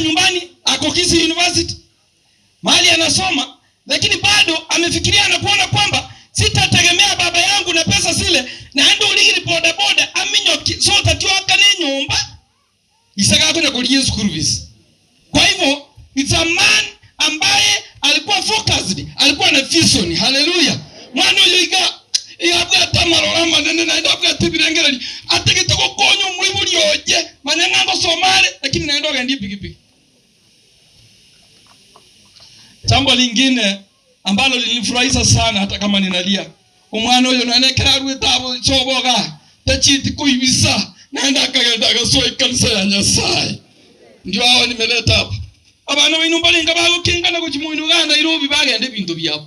hapa nyumbani, ako Kisii University mahali anasoma, lakini bado amefikiria na kuona kwamba sitategemea baba yangu na pesa zile, naende origire bodaboda aminyokie so that oakane enyomba ise gakonya korigia eschool fees. Kwa hivyo it's a man ambaye alikuwa focused, alikuwa na vision. Haleluya! Mwana oyo iga iga abwate amaroro amanene naende abwate ebirengererio, atagete gokonya omoibori oye, manya ng'a ngosoma are, lakini naende ogenda epikipiki. Jambo lingine ambalo lilinifurahisha sana hata kama ninalia, omwana oyo nonya ekero aruete abo sobo igaa, tachieti koibisa, naende akagenda agasoa ekanisa ya Nyasaye. Ndio hao nimeleta hapa. Abana baino mbarenge bagokengana gochia moino igaa Nairobi bagenda ebinto biabo.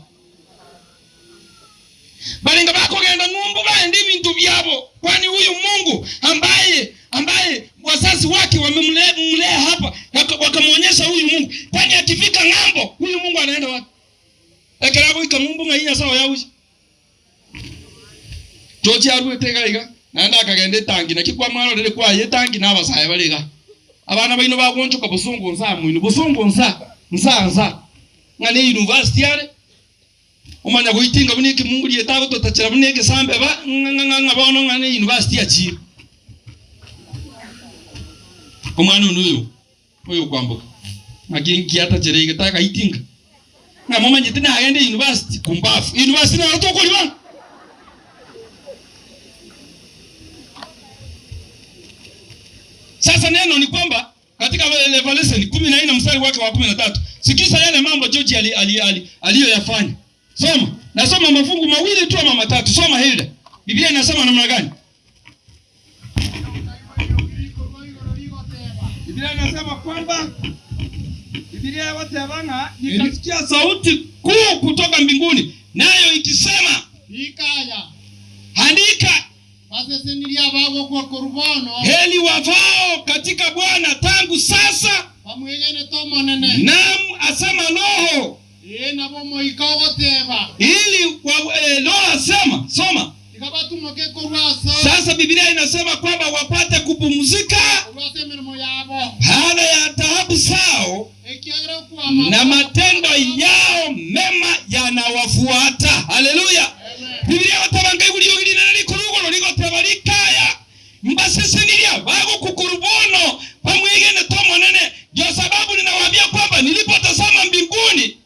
Barenge bakogenda ng'umbu baende ebinto biabo, kwani huyu Mungu ambaye ambaye wazazi wake wamemlea hapa wakamwonyesha huyu Mungu, kwani akifika ng'ambo huyu Mungu anaenda wapi? Ekero agoika ng'umbu ng'ai Nyasae oye agochia? George aruete iga iga naende akagenda etangi, naki kwamwarorire kwaye etangi na abasae bare iga. Abana baino bagoonchoka bosongo nsa moino, bosongo nsa nsa nsa, ng'a ne university are. Omanya goitinga buna ekemunguri etagototachera buna egesambeba, ng'a ng'a bono ng'a ne university achiire. Omwana one oyo oyokwamboka, ng'aki nki atachere iga tagaitinga? Ng'a momanyete nagende university? Kumbafu! University naro tokoria bono? Sasa neno ni kwamba Katika Revelation 14 mstari wake wa 13. Sikiza yale mambo George ali, ali, ali, aliyoyafanya. Soma. Nasoma mafungu mawili tu ama matatu. Soma Hilda. Biblia inasema namna gani? Biblia inasema kwamba Biblia yawateba ng'a nikasikia sauti kuu kutoka mbinguni nayo ikisema, Ikaya, andika Basesenirie abagokwa korwa bono. Heri wafao katika Bwana tangu sasa. Bamwegenete Omonene. Naam, asema Roho. Ee, nabo Omoika ogoteeba. Ili wa, eh, Roho asema, soma. Tiga batumoke korwa ase. Sasa Biblia inasema kwamba wapate kupumzika. Korwa ase emeremo yabo. Baada ya taabu zao. Ekiagera okwama Na matendo yao mema yanawafuata. Haleluya! Bibilia egoteba nkaigwa riogi rinene rikorwa igoro rigoteba, Rikaya, mbasesenirie bagokwa bono bamwegenete Omonene. Ndio sababu ninawaambia kwamba nilipotazama mbinguni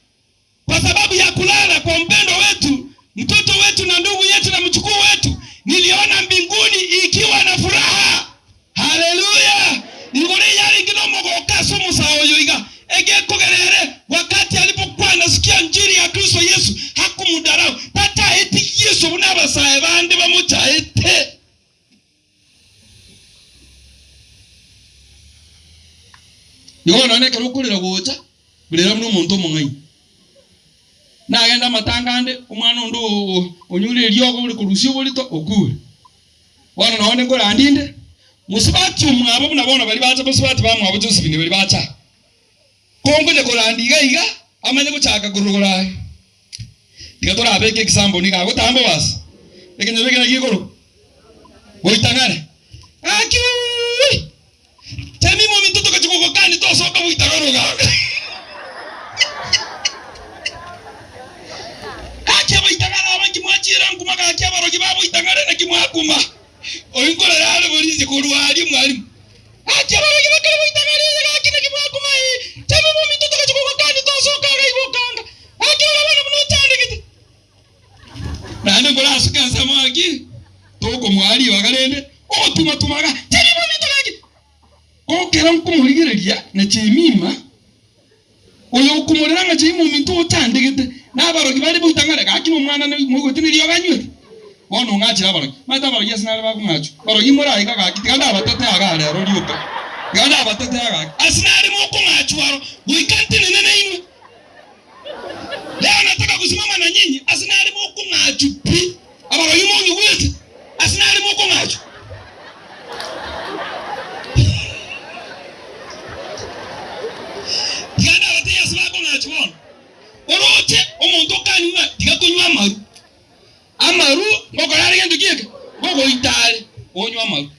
kwa sababu ya kulala kwa mpendwa wetu, mtoto wetu na ndugu yetu na mjukuu wetu, niliona mbinguni ikiwa na furaha. Haleluya! Igoro eyarenge nomogooko ase omosae oyo iga, egekogera ere wakati alipokuwa anasikia njiri ya Kristo Yesu hakumudharau, tataeti Yesu buna abasae bande bamochaete. Igo nonya ekero okorera gocha, rera buna omonto omong'aini. Nagenda amatanga ande, omwana onde onyure eriogo ore korusia oborito, okure. Bono nonye nkorandie inde, mosubati omwabo buna bono baria bacha mosubati bamwabo Josephine baria bacha aa. Konkonya korandia iga iga, amanye gochaka korwa igoro aye. Tiga torabeke ekisambo nigo agotamba basi, ekenyoro eke naki gekorokwa? Goitang'are. Gaki uuwi! Jemima ominto togochia gogokania tosoka goitang'ana ogaaka. Gaki abaitang'are aba nki mwachiera nkuma gaki abarogi baboitang'are naki mwakuma. Oyio nkorera are borinche korwa aria mwalimu. Gaki abarogi bakare goitang'ara eye gaki naki mwakuma ee. Jemima ominto togochia gogokania tosoka iga igokanga. Gaki rora bono buna ochandegete. Naende nkorasuke ensemo gaki tokomoa ribaga rende ogotuma-tuma iga, Jemima ominto gaki! Ekero nkomorigereria na Jemima, oyo okomorera ng'a Jemima ominto ochandegete, na abarogi bare boitang'are, gaki nomwana moigwete neriogo anywete. Bono ong'achere abarogi. Omanyete abarogi ase nare bakong'achwa? Barogi more aiga gaki, tiga ndabatetea igaa rero rioka, tiga ndabatetea gaki. Ase nare mokong'achwa aro, goika ntenene nainwe. Leo nataka kusimama na nyinyi ase nare mokong'achwa pi, abarogi monyigwete, ase nare mokong'achwa. Tiga ndabatebie ase bakong'achwa bono. Oroche omonto okanywa ng'a tiga konywa amaru, amaru ngokora are gento ki eke? Ngogoita are, onywe amaru.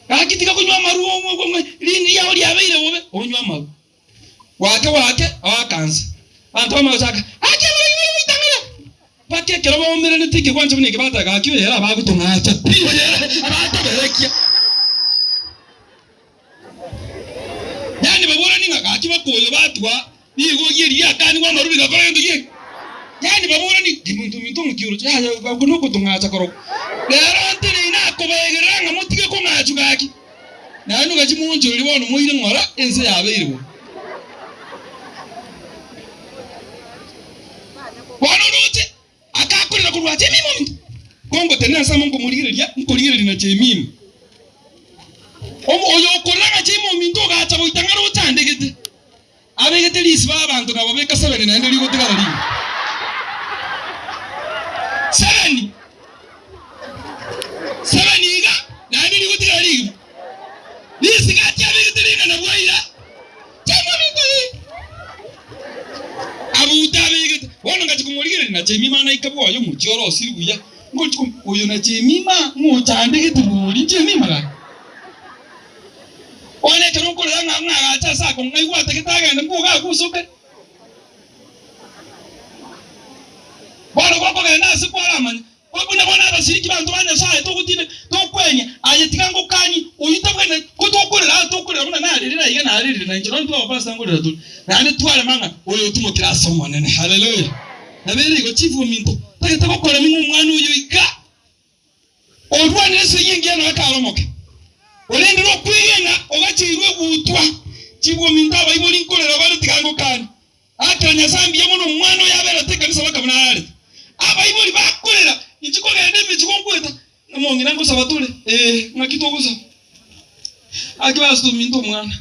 Gaki tiga konywa amaru rini riao riabeire bobe, onywe amaru. Gwake gwake, oakansa. Abanto bamanya gochaka, Gaki abaremi baria baitang'ana! Mpaka ekero baomeranete ekegwancho buna eke bateba, Gaki oyo ere abagotong'acha pi, oyo ere abatoberekia. Yaani baborani ng'a gaki bakoyo batwa rigogi eri riakanigwe amaru rigakora gento ki? Yaani baborani, Omonto ominto ng'aki oroche? Yaya okwo nokotong'acha korokwo. Rero nteneine akobaegerera ng'a motige kong'achwa gaki. Naende gaki moonchorerie bono moire ng'ora ense yabeire bobe. Bono oroche akakorera korwa Jemima ominto, kongotenena ase amo nkomorigereria, nkorigereria na Jemima. Oyo okorera ng'a Jemima ominto ogacha goita ng'a roche andegete. Abegete risiba abanto na babeka sebene naende rigotigara rimo. Sebeni, sebeni iga naende rigotigara rigima. Risigati abegete ring'ana bwaira chemabiko ii. Abuta abegete. Bono ngachi komorigereria na chemima naika bwoye omochie orosiri buya. Ngochi kom oyo na chemima ng'ochandegete bori chemima gaki. Bono ekero nkorora ng'a ng'agache ase ako ng'aigwe atagete agende mbuga agusoke. Bono gokogenda ase kwaramanya, buna bono abasiriki banto ba Nyasae togotinde tokwenia, aye tiga ngokanie, oyio tabwenereti, ko tokorera aa tokorera buna narerire aiga narerire na inche nonya intwe abapastor nkorera tore, naende twarema ng'a oyo otimokire ase Omonene. Haleluya! Nabo ere igo chief ominto, tagete gokoremi ng'a omwana oyo iga. Orwanire esegi engiya na ekero omoke, orende nokwegena ogacheirwe egutwa. Chibwominto abaibori nkorera bare tiga ngokanie. Akera Nyasae mbuya mono omwana oyo aberete ekanisa baka buna ararete. Abaibori bakorera inchi kogenda emechie gonkweta omong'ina nkosaba tore ee ng'aki togosaba. Aki pastor ominto omwana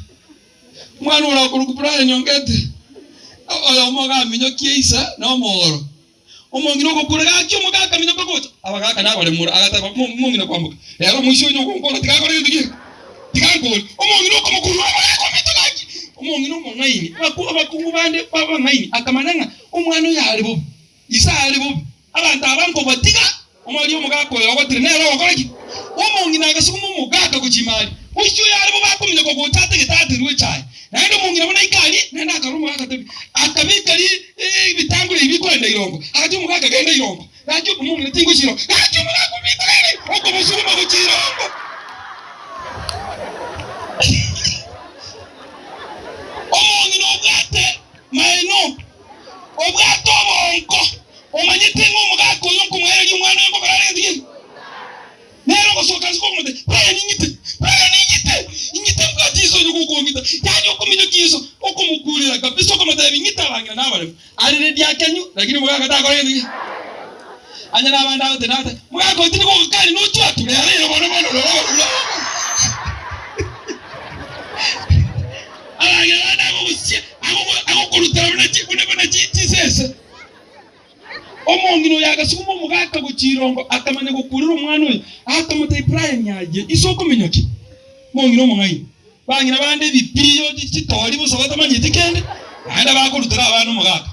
omwana ore akorokwa Brian ongete oyomo iga aminyokie isa na omoro. Omong'ina ogokura gaki omogaka minyoka gocha. Abagaka nabaremura, agateba, Omong'ina kwamboka, rero omoisia oyo ogonkora tiga akore gento ki'eke, tiga ankore. Omong'ina okomokurura, omogaka ominto gaki! Omong'ina omong'aini, abakungu bande b'abang'aini, akamanya ng'a omwana oyo are bobe, ise are bobe, abanto aba nkobatiga. Omoerio omogaka oyo ogotire nere ogokora ki? Omong'ina agasuguma omogaka gochia ime aria. Oisio oyo are bobe akominyoka gocha atagete aterwe echae. Naende omong'ina buna aika aria, naende akarora omogaka tabi. Akabeka ri ebitangore ebi bikoenda irongo. Agacha omogaka genda irongo. Gaki omong'ina tingochia irongo. Gaki omogaka ominto genda irongo. Okomosuguma gochia irongo. Omong'ina obwate maeno, obwate obonko. Omanyete ng'a omogaka oyo nkomoereria omwana oyo ngokora are gento gento? Nere ogosoka nse kokomotebia, Brian ing'ite, Brian ing'ite, ing'ite mbwate iso onye gokong'ita. Yaani okominyokia iso, okomokurera kabisa okomotebia ing'ite abang'ina nabaremu. Arire riakenyu, lakini omogaka takora gento gento. Onye nabande agoteba nagoteba, Mogaka oyo tindi gogokania nochwatwe rero ero bono bono rora rora. Abang'ina bande agogosia, agogo agokorutera buna chi buna buna chi chisese. Omong'ina oyo agasuguma omogaka gochia irongo, akamanya gokurera omwana oyo, akamotebia, Brian aye, ise okominyokia ki? Omong'ina omong'aini. Bang'ina bande ebipiyo chitori bosa batamanyeti kende, naende bakorutera abana omogaka.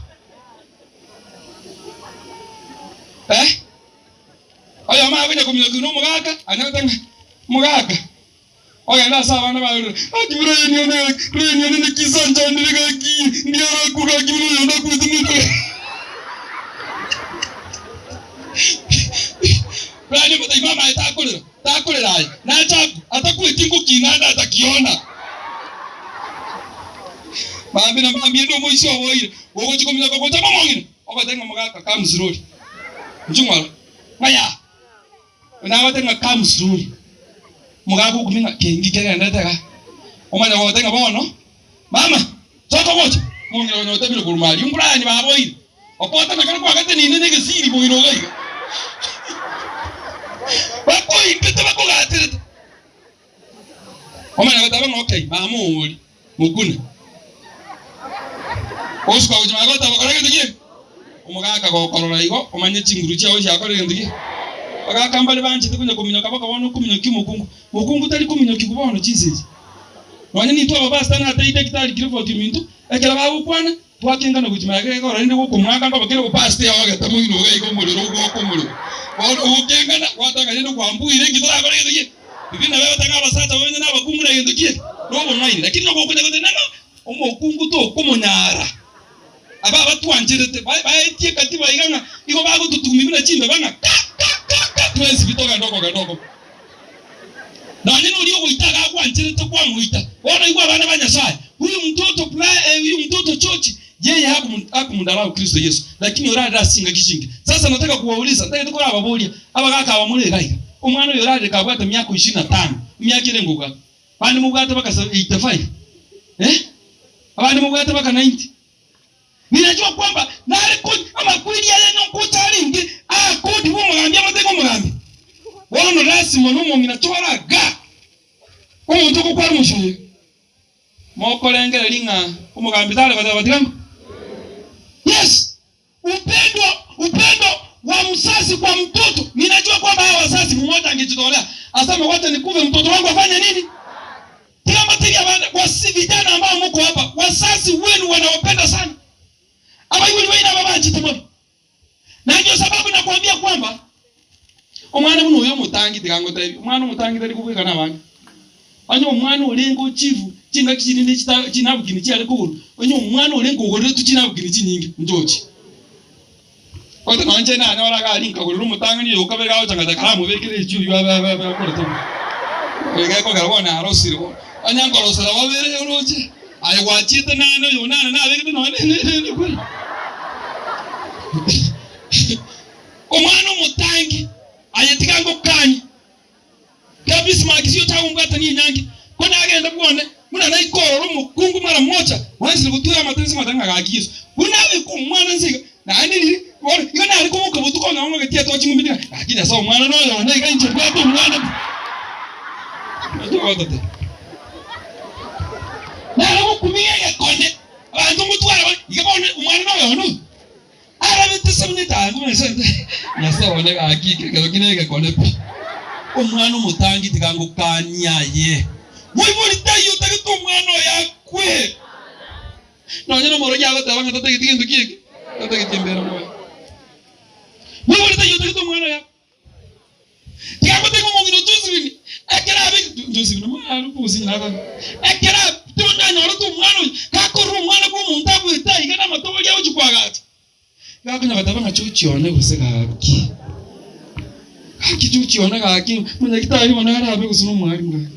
Eh? Oyomo akonya kominyokia nomogaka, anyarete ng'a omogaka Ogende ase abana baye orore, Gaki Brian one gaki, Brian one naki ise anchandire gaki, ndiarakwe gaki buna oyonde akwete moito. Brian omotebia, Mama aye takorera, takorera aye, nache akwe, atakweti ngokina ande atakiona. Mambia na mambia ende omoisia oboire, ogochia kominyoka gocha momong'ina, ogoteba ng'a mogaka come slowly, inchuo ng'ora, ng'a yaa. Nagote ng'a come slowly, omogaka okumia ng'a kengi kegenderete igaa, omanye gote ng'a bono, mama soka gocha, omong'ina onya otemire korwa aria, Brian baboire, okotana kare kwagateneine na egesiri boino iga iga, bakoimbete bakogacherete, omanye goteba ng'a okay, mama oria, mokune, osuka gochia magega goteba kora gento ki? Omogaka gokorora igo, omanye chinguru chiao chiakorire gento ki? Abagaka mbare banchete konya kominyoka baka bono okominyokia omokungu. Mokungu tari kominyokigwa bono chinsa echi. Nonya nintwe abapastor natebie Daktari Clifford ominto, ekero bagokwana, twakengana gochia magega egoro rende gokomwaka nkoba kere obopastor eogete moino iga iga omorero ogwoka omorero. Bono ogokengana, gwatanga rende kwambuire inki torakore gento ki? Biblia nabo egoteba ng'a abasacha bamenye na abakungu na gento ki? Nobong'aini. Lakini nogokonya goteba ng'a. Omokungu tokomonyara. Aba abatwancherete baetie katiba iga ng'a igo bagototugumia buna chimbeba ng'a ka ka ka ka twensi pi togende okogenda oko. Nonye noria ogoita iga agwancherete kwamoita. Bono igwa abana ba Nyasaye, huyu mtoto eh, huyu mtoto George yeye hakumdharau Kristo Yesu lakini orarire ase chingaki chinke. Sasa nataka kuwauliza, ntagete korababoria abagaka aba more iga iga, omwana oyo orarire kabwate miaka ishirini na tano, emiaka ere ngobwate? Abande mobwate baka 85 eh? Abande mobwate baka 90. Ninajua kwamba nare ko amakweri aya nonkocha arenge aakodi bw'omogambi amateka omogambi. Bono lasima nomong'ina chora ga omonto ogokwara omochie oyo. Mokorengereria ng'a omogambi tare goteba tiga ngo? Yes! Upendo, upendo wa msasi kwa mtoto. Ninajua kwamba hawa wasasi mmoja angejitolea aseme wacha nikufe mtoto wangu afanye nini? Tiga mbatebie abana wasi vijana ambao muko hapa, wasasi wenu wanawapenda sana. Abaibori baino aba banchete mono. Na ndio sababu nakwambia kwamba omwana buna oyo omotangi tiga ngotebie, omwana omotangi tari kobwekana abande. Onye omwana orenge ochifu chingaki chiria ne chita chinabukini chiare kogorwa, onye omwana orenge ogoreretwe chinabukini chinyinge, nchochi. Gose nonye inche nanyora iga aria nkagorera omotang'ani oyo okabere gagocha ngata karamobekere echio oyio abe abe abe akorete bo. Gekogera bono narosire bono. Onye nkorosera babere oroche, aye gwachiete nane oyo nane nabegete nonye ne ne ne kweri. Omwana omotangi, aye tiga ngokanie. Kera Bismarck siocha agombwatania enyangi, ko nagenda bwone, buna naika ororo omokungu mara mocha, gwansire gotwera amato inse ngoteba ng'a gaki Yeso, buna abeke omwana inse iga, naende riria bono igo nare koboka botuko onye ng'ogeti etochi ng'umbe ng'a gaki Nyasae omwana noyo one iga inche mbwate omwana pi. Naki ogototebia? Nare gokumia egekone, abanto ngotwara bare, iga bono omwana noyo one oyo. Arabete sabuni etango buna esente. Nyasae one gaki ekero kine egekone pi. Omwana omotangi tiga ngokanie aye. Moibori taiyo otagete omwana oye akwe. Nonye nomorogi agoteba ng'a tatageti gento kieke, tatageti embera moyo. Moibori taiyo otagete omwana oye akwe. Tiga goteba omong'ina o Josephine, ekero abe Josephine omwana obosinyi nakare. Ekero anyorete omwana oyo, gakorora omwana bw'omonto agoeta aiga namatobori agochia koagacha. Iga akonya goteba ng'a chochi one gose gaki. Gaki chochi one gaki, omonyagitari bono arabe gose nomwalimu gaki.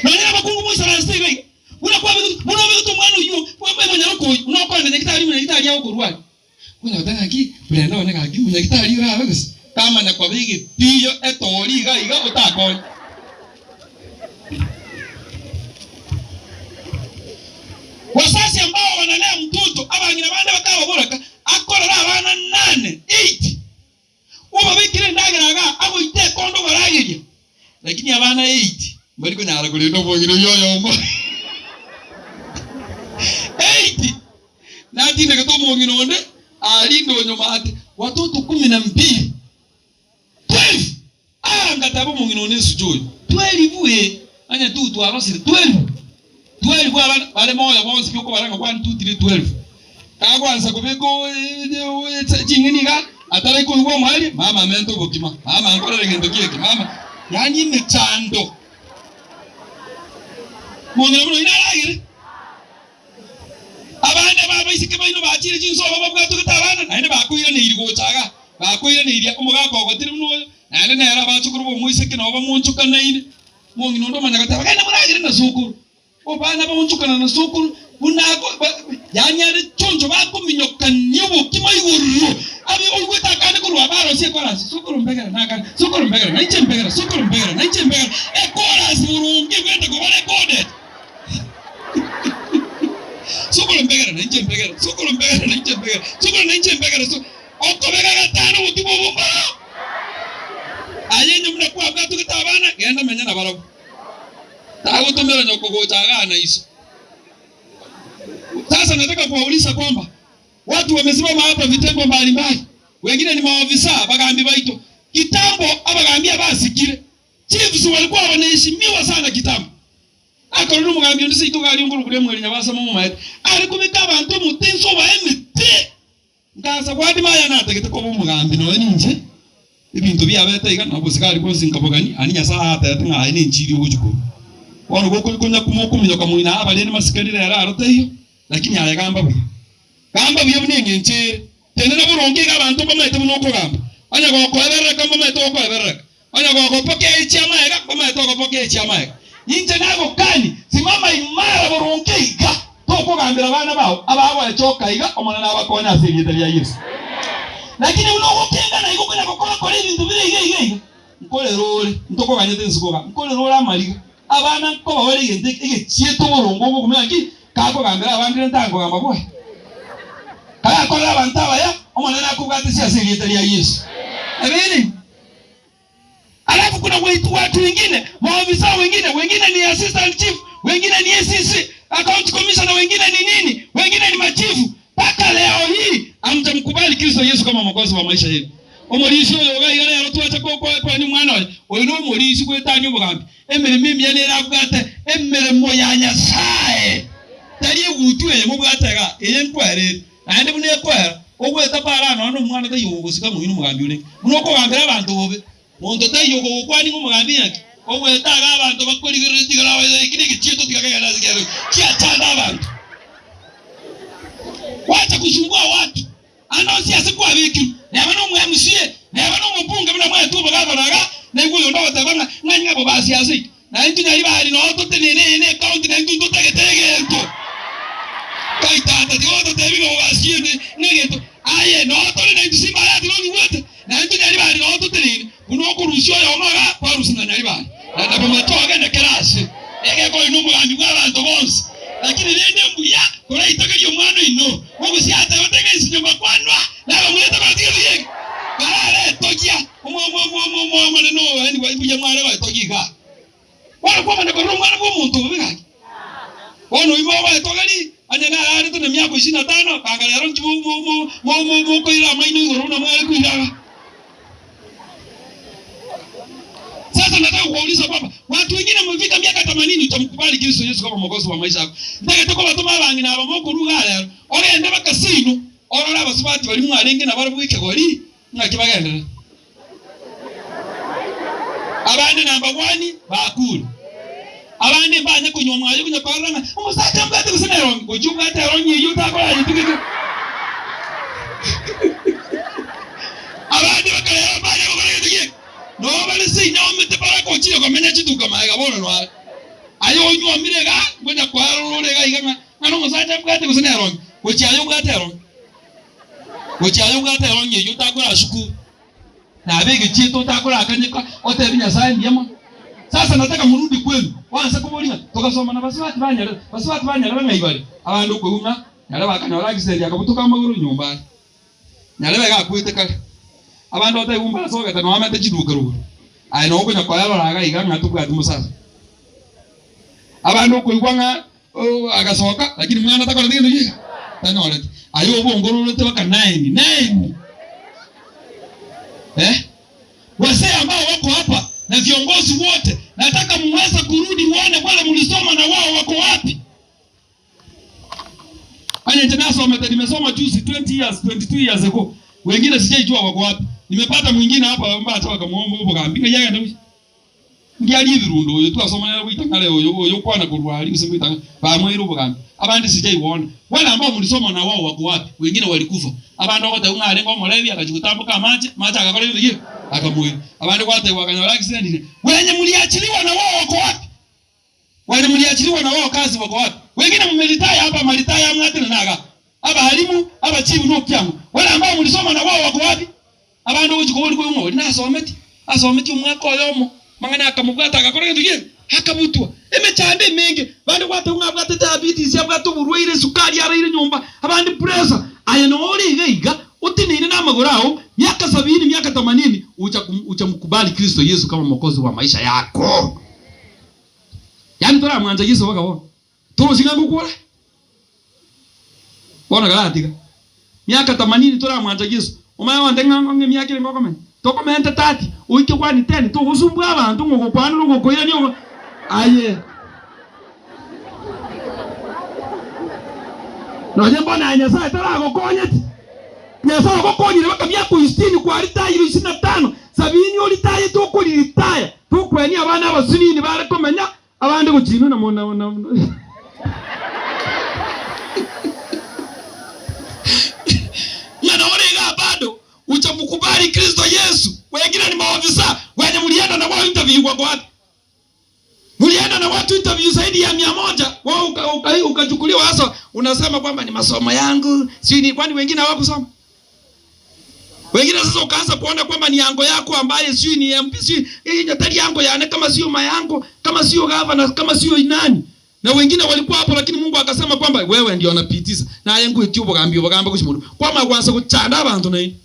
Nonya nabakungu moisaranse iga iga, buna kwabegete buna obegete omwana oyio, omonyaroka oyio, buna okoenda nyagitari omonyagitari agokorwaria. Buna goteba ng'aki, Brenda one gaki omonyagitari orabe gose? Tamanya koba egetiyo etori iga iga otakonye. Wazazi ambao wanalea mtoto abang'ina bande bakababoraka akorera abana nane, eight, obabekere endagera igaa agoita ekondo obarageria lakini abana eight mbari konyara korenda omong'ina oyio oyomo eight natindegete omong'ina onde arinde onyuma ate watoto kumi na mbili 12 aa ngateba omong'ina one ensucha oyo 12 ee onye tu twarosire 12 12 abana bare moyo bonsi pi okobara ng'a 1 2 3 12 kagwansa kobeka ching'eni iga atare koigwa omwari mama amente obokima mama nkorere gento ki eke mama yaani emechando mong'ina buna oyio naragere. Abande b'abaiseke baino bachiire chinsobo babwatogete abana, naende bakoiraneirie gocha iga, bakoiraneirie omogaka ogotire buna oyo, naende nere abachokoro b'omoiseke nabo bamonchokanaine. Omong'ina onde omanya goteba, Genda moragere na sokoro. Abana baonchokana na sokoro buna ako yaani are choncho bakominyokania obokima igoro. Abe oigwete akande korwa aba arosie ekorasi, Sokoro mbegere nakare, sokoro mbegere nainche mbegere, sokoro mbegere nainche mbegere. Ekorasi boronge egwete koba recorded. Sokoro mbegere nainche mbegere, sokoro mbegere nainche mbegere, sokoro nainche mbegere, so okobega gatano obokima obo mboro. Aye inye buna kwabwatogete abana, genda menya nabarabwo. Tagotomera nyoko gocha igaa na iso. Sasa nataka kuwauliza kwamba watu wamesimama hapa vitengo mbalimbali, wengine ni maofisa bagambi baito kitambo abagambi abasikire chiefs walikuwa wanaheshimiwa sana kitambo Akorire omogambi onde seito iga aria nkorokwa Lemueli Nyabasa momomaete, are kobeka abanto omote inse obae emete. Nkaansa gwadima aya natagete koba omogambi nonya ninche, ebinto biabete iga, na obosigari bwonsi nkabogania, aria Nyasae atebete ng'a aye nenchiri ogochia korua. Bono gokonya kominyoka moino abarende masikani rero aro taiyo, lakini aye gamba buya. Gamba buya buna engencho ere. Tenena boronge iga abanto mbamaete buna okogamba. Onye gokoeberereka mbamaete gokoeberereka. Onye gogopokea echi amaega mbamaete gogopokea echi amaega. Inche nagokani, simama imara boronge iga, tokogambera abana bao abagoechoka iga, Omonene abakonye ase erieta ria Yeso. Lakini buna ogokengana igo konya gokora kora ebinto bire iga iga iga, nkorera ore, ntokoganyete nsuko iga, nkorera ore amariga, abana nkobabare egento egechiete oboronge ogokumia ng'aki, Kagokogambera abande rende tagokogamba bobe. Karakorere abanto abaya, Omonene akobwatesie ase erieta ria Yeso. Amini. Alafu kuna waitu watu wengine, maofisa wengine, wengine ni assistant chief, wengine ni ACC, county commissioner, wengine ni nini, wengine ni machifu. Mpaka leo hii hamjamkubali Kristo Yesu kama mwokozi wa maisha yenu. Omorisia oyo iga iga rero twacha kokwani omwana oye, oyo nomorisia gwetania obogambi. Emeremo emiya nerabwate emeremo ya Nyasae, tari egutu eye mobwate iga, eye nkwerire. Naende buna ekwera, ogweta para nonya nomwana taiyo ogogosika ng'a oyio nomogambi orenge. Buna okogambera abanto bobe, monto taiyo okogokwania ng'a omogambi ng'aki, ogweta iga abanto bakorigereretie igoro abaise eki negechieto tiga kegende ase kebe, kiachande abanto. Gwacha kosumbua watu. Ande onsi ase kwabekirwe, neba nomwMCA, neba nomobunge buna mwaetwe obogavana iga, naigwe oyonde ogoteba ng'a ng'a ng'a bobasi ase eke, na intwe Nyaribari noo totenene eye ne ecounty na intwe ntotagete egento. Kai tata tiga ototebi ng'a bobasi ende ng'a egento, aye noo tore na intwe simba aya tirongigwete, na intwe Nyaribari noo totenene, buna okorusia oyomo iga, kwarusia na Nyaribari, na na bomache ogende kera ase. Egekori nomogambi bw'abanto bonsi, lakini rende mbuya koraitogerie omwana oino, mogusie atebete ng'a ensinyo mbakwanwa nabamwete koratiga buya eke. Kararetogia omonene oo yaani mbuya mware goetogia igaa. Bono kwamanya korora omwana bw'omonto obobe gaki. Bono oyio mogoetogeria, onye nararete na miaka isini na tano, banga rero inki mokoira amaino igoro buna mware koira iga. Sasa nataka kuwauliza kwamba watu wengine mmefika miaka themanini utamkubali Kristo Yesu kama mwokozi wa maisha yako. Ntagete kobatoma abang'ina aba mokoruga aa rero ogende baka seino orore abasubati baria mwarenge nabarabwo ekegori ng'aki bagenderere. Abande number one bakure. Abande mbanye konywa mwaye konya korora ng'a omosacha mbwate gose nerongi gochia obwate erongi eyio otakoranyetugete. Abande bakareba mbare gokora gento ki? Noo bare seino omete baraka ochire komenya chituka magega bono noare. Aye onywomire iga, ngonya kwarora ore iga iga ng'a ng'a nomosacha mbwate gose nerongi. Gochia aye obwate erongi. Gochia aye obwate erongi eyio otakora sukuru. Nabe egechiete otakorakanyeka otebi Nyasae mbuya mono. Sasa nataka murudi kwenu. Gwansa koboria ng'a togasoma na basubati ba Nyarebe. Basubati ba Nyarebe ng'ai bare? Abande okoigwa ng'a Nyarebe akanyora accident akabutoka amagoro nyomba are. Nyarebe iga akwete kare. Abande otaigu mbasogete nonya bamete chiduka rogoro. Aye noo okonya koerora iga iga ng'a tobwati mosasa. Abande okoigwa ng'a oh, agasoka lakini mwana takoreti gento ki? Tanyoreti. Aye obongororete baka nine, nine. Eh? Wazee ambao wako hapa na viongozi wote, nataka muweze kurudi uone wale mlisoma na wao wako wapi. Onye inche nasomete, nimesoma juzi 20 years, 22 years ago. Wengine sijaijua wako wapi. Nimepata mwingine hapa mbacha bakamuomba obogambi ng'ai agende gochia. Ngiaria ebirundo oyo twasoma nere goita ng'are oyo oyo okwana korwa aria gose goita ng'are bamoeire obogambi. Abande sijaigwa Wale ambao mlisoma na wao wako wapi? Wengine walikufa. Abande ogotebwa ng'a arenge omorebi agachia gotamboka amache, amache agakora gento ki? Akamoira. Abande gwatebwa akanyora accident. Wenye mliachiliwa na wao wako wapi? Wenye mliachiliwa na wao kazi wako wapi? Wengine mmeritaya hapa maritaya amwatire naga. Abalimu, abachifu nokiang'u. Wale ambao mlisoma na wao wako wapi? Abande ogochia koboria koigwa ng'a oria nasometi, asometi omwaka oyomo, mang'ana akamobwata agakora gento ki? Akabutwa. Emechando emenge, bande gwateba ng'a abwate diabetes, abwate oborwaire, esukari araire nyomba, abande pressure. Aye noo ore iga iga, oteneine namagoro ao, miaka sabini, miaka themanini, ocha hujamkubali Kristo Yesu kama mwokozi wa maisha yako. Yaani toramwancha Yeso mpaka bono. Torochi ng'a ngokora? Bono karatiga. Miaka themanini toramwancha Yeso. Omanye gontebia ng'a ng'a emiaka ere ngokomenya. Tokomente 30, oike kwani 10, togosumbua abanto ng'a ogokwanera ogokoirania ogo aye. Nonye mbono aye Nyasaye taragokonyeti. Nyasaye ogokonyire mpaka miaka isitini kwaritayire isini na tano, sabini oritayete okoriritaya. Tokwenia abana abasinini bare komenya. Abande gochinwa na na na Ng'a nore igaa bado hujamkubali Kristo Yesu, wengine ni maofisa wenye mlienda na wao interview wako wapi? Mlienda na watu interview zaidi ya 100, wao ukachukuliwa uka, uka hasa unasema kwamba ni masomo yangu, si ni kwani wengine hawakusoma? Wengine sasa ukaanza kuona kwamba ni yango yako ambaye sio ni MP sio hii nyatari yango yane kama sio mayango kama sio gavana kama sio inani. Na wengine walikuwa hapo lakini Mungu akasema kwamba wewe ndio anapitiza. Na aye ngweti obogambi obogamba gochia mono. Kwama gwansa gochanda abanto naende.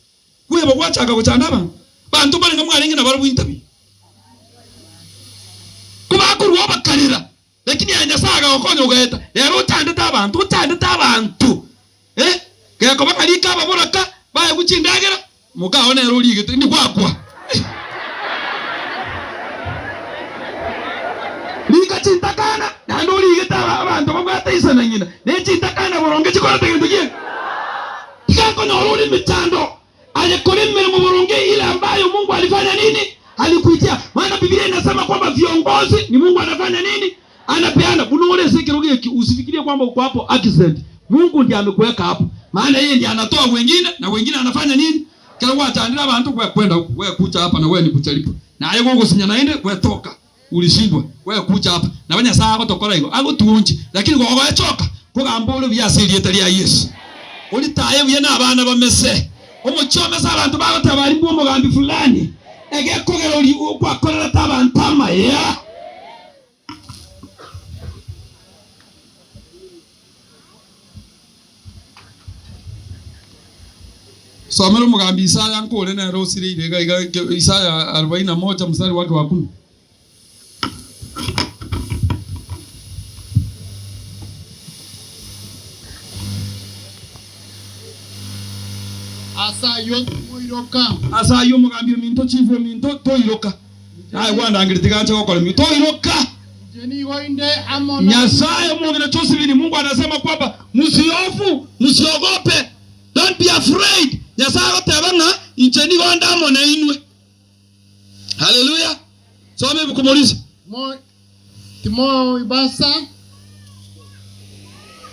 Kweba gwachaka gochanda abanto. Banto mbarenge mwarenge nabarabwo interview. Kobakorwa obakarera. Lakini aye Nyasae agagokonya ogaeta, rero ochandete abanto, ochandete abanto, eh, gekoba ng'a rika ababoraka baegwe chindagera, mokao nere origete, indi gwakwa. Rika chintakana, naende origete aba abanto babwate ise na ng'ina, ne chintakana boronge chikorete gento ki'enga. Tiga nkonyora ore emechando. Aye kore emeremo boronge ile ambayo Mungu alifanya nini? Alikuitia. Maana Biblia inasema kwamba viongozi ni Mungu anafanya nini? Anapeana. Buna ore ase ekerogo eki usifikirie kwamba uko hapo accident. Mungu ndiye amekuweka hapo. Maana yeye ndiye anatoa wengine na wengine anafanya nini? Kero gwachandire abanto gwe kwenda huku, gwe kucha hapa na we ni kucharibu. Na aye gogosinya naende gwe toka. Ulishindwa, gwe kucha hapa. Nabo Nyasaye agotokora igo, agotuonchie. Lakini gogoechoka, kogamba ore buya ase erieta ria Yeso. Oritaye buya na abana bamese. Omochie omese abanto bagoteba aria mbw'omogambi fulani, egekogera oria gwakorerete abanto amaya. Somera omogambi Isaya nkore nere osireire iga iga Isaya arobaini na moja mstari wake wa kumi. Ase ayio timoiroka. Ase ayio omogambi ominto, chifu ominto, toiroka. Naye gwandangeretie ganche gokoremia, toiroka. Inche nigo inde amo nainwe. Nyasaye omong'ina Josephine, Mungu anasema kwamba msihofu, msiogope, don't be afraid. Nyasaye agoteba ng'a inche nigo inde amo nainwe. Haleluya! Soma ebuku Morisi. Mo, timoibasa,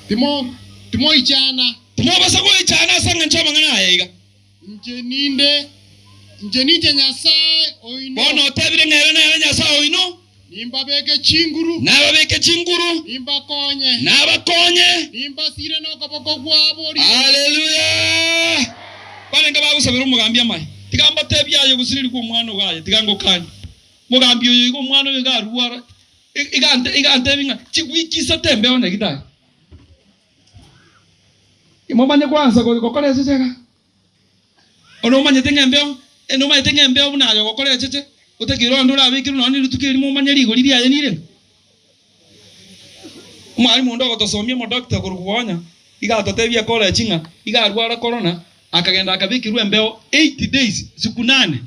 timo, timoichana. Timobasa goichana ase engencho y'amang'ana aya iga. Inche ninde, inche ninche Nyasae oino. Bono otebire ng'a ere nere Nyasae oino. Nimbabeke chinguru. Nababeke chinguru. Nimbakonye. Nabakonye. Nimbasire nokoboko kwabo rirorio. Haleluya! Barenge bagosabera omogambi amaye. Tiga mbatebie aye gosireri kw'omwana ogo aye, tiga ngokanie. Mogambi oyo iga omwana oyo iga arwara, iga iga antebi ng'a chiwiki isato embeo nyagitari. Imomanye kwansa gokora echeche iga? Onde omanyete ng'a embeo, nomanyete ng'a embeo buna aye ogokora echeche, otakeire onde orabekerwe nonya ne rituko erimo omanye rigori riaye nirenga? Omwalimu onde ogotosomia omodoctor korwa Bwonya, iga atotebia ecollege ng'a iga arwara corona, akagenda akabekerwa embeo eight days, siku nane,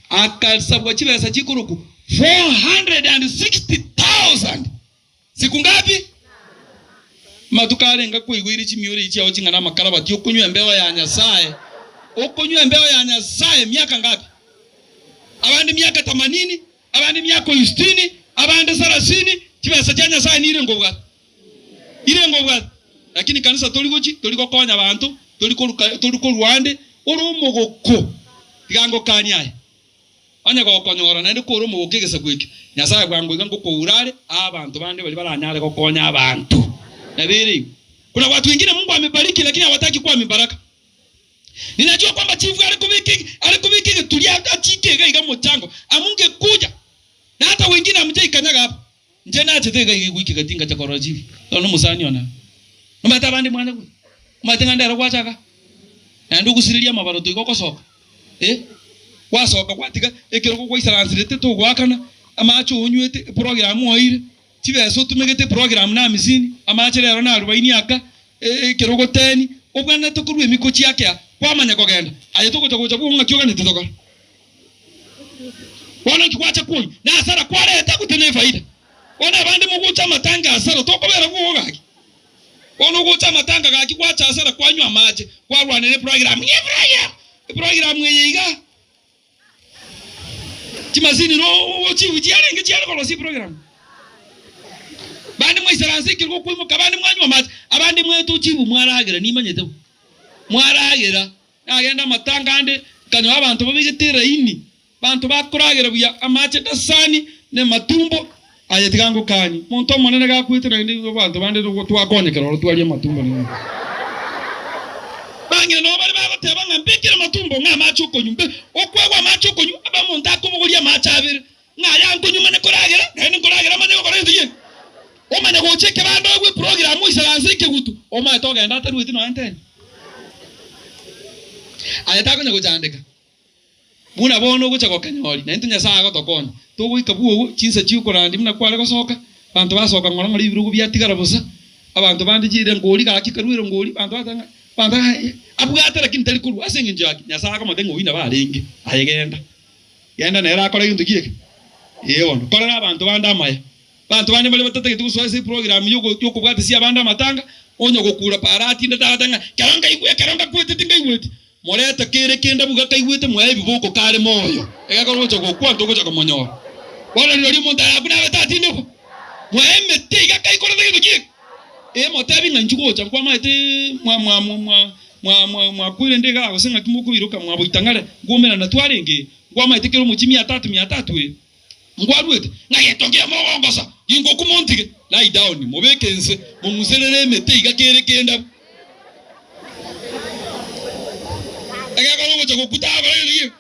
akasabwa chibesa chikorokwa 460,000. Siku ngapi? Amatuko arenge kwaigoire chimioro echi chiao ching'ana amakarabati okonywa embeo ya Nyasae, okonywa embeo ya Nyasae miaka ngapi? Abande miaka tamanini, abande miaka oisitini, abande sarasini, chibesa chia Nyasae nire nkobwata, ire nkobwata. Lakini kanisa tori gochi, tori gokonya abanto, tori koruka tori korwa ande, ore omogoko, tiga ngokanie aye. Onye gokonyora naende kore omogoka egesaku ekio, Nyasae bwango iga ngokoura are aa abanto bande baria baranyare gokonya abanto. Nabo ere igo. Kuna watu wengine Mungu amebariki lakini hawataki kuwa mibaraka. Ninajua kwamba chifu are kobeka are kobeka egeturi achike iga iga mochango amungekuja na hata wengine hamjaikanyaga hapa. Inche nachete iga iga goika egati ngacha korora chifu. Bono omosani one aa. Omanyete abande mwane gocha. Omanyete ng'a ndero gwachaka naende ogosireria amabaroto igo ogosoka. Eh, gwasoka gwatiga ekerogo gwaisaranserete togoakana, amache onywete eprogram oeire, chibesa otumegete eprogram na amisini, amache rero na arubaini aka, ekerogo teni, obwenerete korwa emikochi ake aa, kwamanya kogenda. Aye togocha gocha bwogo ng'aki oganeti tokore? Bono nki gwacha kwoyia? Na hasara kwareta gose nefaida? Bono abande mogocha amatanga hasara tokobera bwogo gaki. Bono ogocha amatanga gaki gwacha hasara kwanywa amache, kwarwanera eprogram, ng'a eprogram, eprogram eye iga. Chimasini no chifu chiarenge chiare korosia eprogram. Ogoisaransa ekerogo okoimoka abande mwanywa amache, abande mwetochigwe mwaragera, nimanyete bo. Mwaragera, nagenda amatanga ande, nkanyora abanto babegete eraini, abanto bakoragera buya, amache dasani, na amatumbo, aye tiga ngokanie. Monto omonene gakwete naende igo abanto bande twakonyekera oro twaria amatumbo naende. Bang'ina nabo bare bagoteba ng'a mbekere amatumbo ng'a amache okonywa, mbe okoegwa amache okonywa, abe omonto akobogoria amache abere, Ng'a aya nkonywa manye koragera, naende nkoragera manye gokora gento gento. Omanye gocha ekebanda oegwe eprogramu oisaranse ekegutu, omanyete ogenda atarueti nonya ntene. Aye takonya gochandeka. Buna bono ogocha gokenyori, naintwe Nyasae agotokonya. Togoika bwogo chinsa chiokorandia buna kware gosoka, abanto basoka ng'ora ng'ora ebirogo biatigara bosa, abanto bande chire ngori gaki karue erongori, abanto bateba ng'a abanto abwate lakini tari korwa ase eng'encho yaki Nyasae akomotebia ng'a oyio nabo arenge, aye genda. Genda nere akore gento ki eke? Ee bono, korera abanto bande amaya. Abanto bande mbaria batatageti gosoa ase eprogram y'okobwatisia abande amatanga, onye gokura para atindete agateba ng'a ekero nkaigwa ekero ngakwete tinkaigweti. Morete kere kende abwo gakaigwete mwae ebiboko kare moyo, egekora ogocha gokwa ntogocha komonyora. Bono rirorio omonto aye akwe nabete atindekwa. Mwae emete iga kaikorete gento ki eke? Ee motebi ng'a inchuo gocha nkwamaete mwa mwa mwa mwa mwa mwa mwakoirende igaa gose ng'aki mokoiroka mwaboita ng'are nkoumerana twarenge nkwamaete kera omochie miatatu miatatu eye nkwaruete ng'a gento nkiya mogongosa gingoku montige lie down mobeke inse mong'userere emete iga kere kende abwo egekora ogocha gokwa tagokora gento ki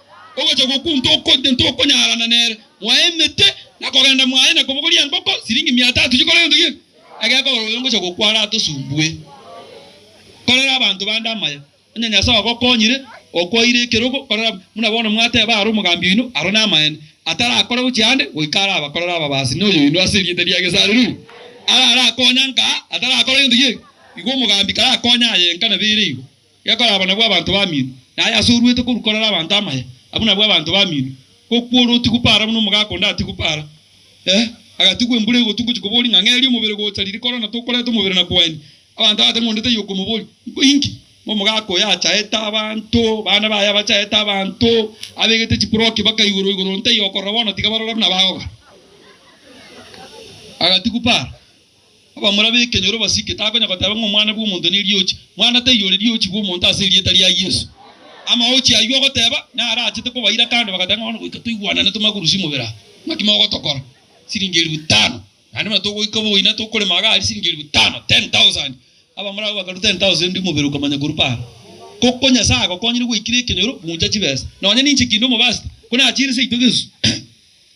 ogocha gokwa ntoko ntokonyarana nere mwae emete na kogenda mwaye na kobogoria engoko siringi miatatu chikore gento ki egekora oyo ngocha gokwa aratosumbue. Korera abanto bande amaya. Onye Nyasae ogokonyire, okoeire ekerogo, korera buna bono mwateba are omogambi oino, aro namaene. Atarakore gochia ande, goika arabakorere ababasi na oyoino ase erieta ria Gesareruru. Ararakonya nka, atarakora gento ki'eke. Igo omogambi karakonye aye nka nabo ere igo. Gekora aba nabwo abanto bamino. Naye ase oruete korwa korera abanto amaya, abwo nabwo abanto bamino. Gokwa ore otigwe para buna omogaka onde atigwe para. Eh, agatigwa embura egotwa ngochia koboria ng'a ng'erie omobere gocha riria korona tokoreta omobere na koenia. Abanto bagateba ng'a onde taiyo okomoboria, Inki? Omogaka oyo achaete abanto, abana baye abachaete abanto, abegete chiproki baka igoro igoro, onde taiyo okorora bono tiga barore buna bagokora. Agatigwa para. Abamura b'ekenyoro basike, takonya goteba ng'a omwana bw'omonto neriochi. Mwana taiyo ore riochi bw'omonto ase erieta ria Yeso. Amaochi ayio ogoteba, naro achete kobaira kando, bagateba ng'a bono goika toigwanane tomanye korusia omobere aa. Naki mogotokora? Siringi elifu tano. Naende buna togoika boina tokorema iga aria siringi elifu tano, 10,000. Abamura abwo bakarua 10,000 omobere okamanya korwa para. Koko Nyasae agokonyire gwaikire ekenyoro, buncha chibesa. Nonya ninche kinde omobasita, ko nachire seito gesusu.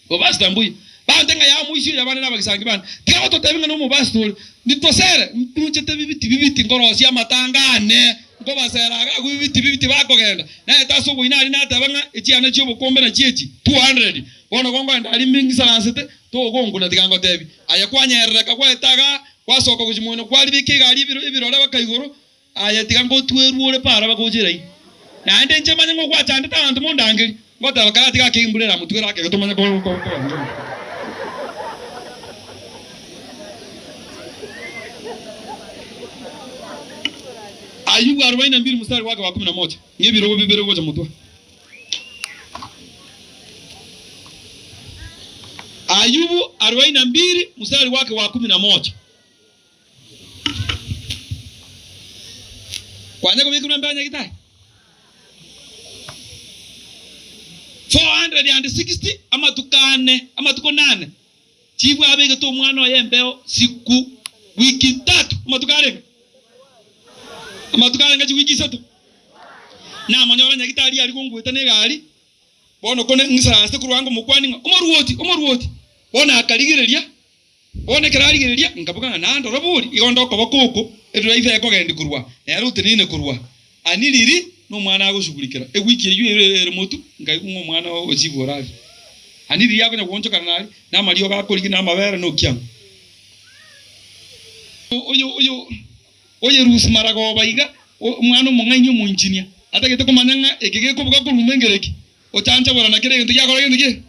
Omobasita mbuya. Bante ng'a yaya moisia oyo abande nabagisangi bande. Tiga gototebia ng'a nomobasita ore. Nitosere, ntunchete bibiti bibiti nkorosia amatanga ane. Nkobasera iga agwo bibiti bibiti bakogenda. Naete ase oboina aria nateba ng'a echiana chi'obokombe nachio echi, 200. Bono gonkoenda aria mbingisaransete, Togonkuna, tiga ngotebie. Aye kwanyerereka gwaeta igaa, gwasoka gochia moino, kwaribeka egari ebiro ebirore baka igoro, aye tiga ngotwerwe ore para bagocha eraini. Naende inche manye ng'a ogwachandete abanto mondangerie, ngoteba kare tiga ake embura eramotwere ake iga tomanye ko ko ko. Ayubu arobaini na mbili mstari wake wa kumi na moja, ng'a ebirogo bibere gocha motwe. Ayubu arobaini na mbili mstari wake wa kumi na moja. Kwanya kobekerwa mbeo nyagitari 460 amatuko ane amatuko nane chibwa abegete omwana oye embeo siku wiki tatu amatuko arenge amatuko arenge chiwiki isato Namonyora nyagitari aria gongoeta negari, bono kone ng'isaransete korwa ango mokwanie ng'a, Omoruoti, omoruoti! Bono akarigereria, bono ekero arigereria, nkaboka ng'a nandore bori, igo onde okoboko oko edriver ekogendia korwa aa, nere oteneine korwa aa. Ani riria nomwana agoshughulikera ewiki eyio ere ere motwe, nkaigwa ng'a omwana ochibu orarire. Ani riria akonya goonchokana naria, na amariogo akorigia na amabere na okiang'u. Oyo oyo. Oyerusie maragoba iga, omwana omong'aini omoinchinia, atagete komanya ng'a eke gekobuga korwa ime nkereki, ochanchabora na kera egento giakora gento ki?